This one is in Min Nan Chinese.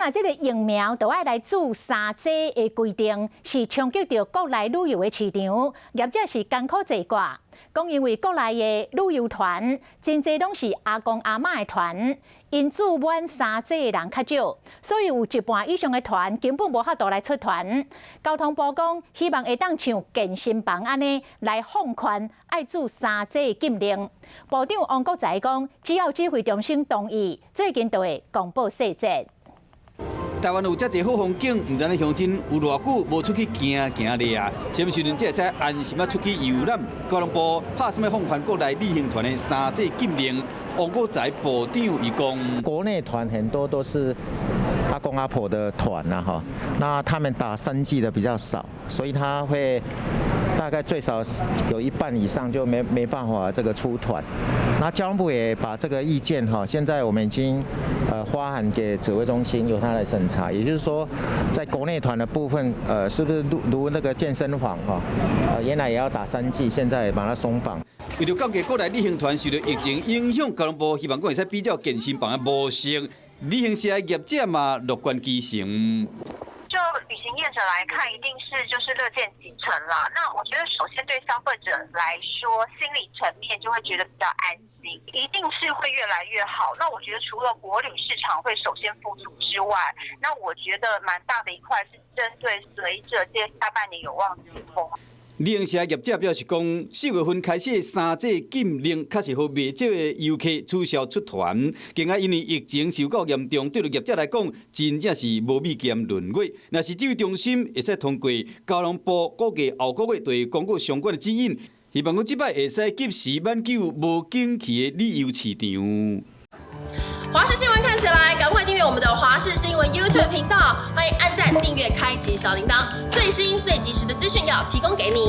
若這个疫苗都愛來注三劑的規定，是衝擊著國內旅遊的市場，業者是艱苦坐掛。講因為國內的旅遊團真濟攏是阿公阿嬤的團，𪜶注滿三劑的人較少，所以有一半以上的團根本無法度來出團。交通部講，希望會當像健身房按呢來放寬愛注三劑的禁令。部長王國材講，只要指揮中心同意，最近就會公布細節。台灣有遮濟好風景，毋知影鄉親有偌久無出去行行咧啊？啥物時陣才會使安心啊出去遊覽？交通部拍算欲放寬國內旅行團的三劑禁令。王國材部長伊講，國內團很多都是阿公阿婆的團啦，哈，那他們打三劑的比較少，所以他會大概最少有一半以上就沒辦法這個出團。那交通部也把這個意見哈，現在我們已經發函給指揮中心，由他來審查。也就是說，在國內團的部分，是不是如那個健身房哈，原來也要打三劑，現在把它鬆綁。為著降低國內旅行團受著疫情影響，交通部希望講會使比照健身房的模式，旅行社的業者嘛樂觀其成。就旅行業者來看，一定是就是樂見其成啦。那我覺得首先對消費者來說，心理層面就會覺得比較安心，一定是會越來越好。那我覺得除了國旅市場會首先復甦之外，那我覺得蠻大的一塊是針對隨著這下半年有望解封。旅行社業者表示講，4月份開始的三劑禁令，確實予袂少的遊客取消出團。更加因為疫情受夠嚴重，對業者來講，真正是無米兼閏月。若是指揮中心會使通過交通部，估計後個月就會公布相關的指引，希望講這擺會使及時挽救無景氣的旅遊市場。華視新聞看起來，趕快訂閱我們的華視新聞 YouTube 頻道，歡迎按讚、訂閱、開啟小鈴鐺，最新最及時的資訊要提供給你。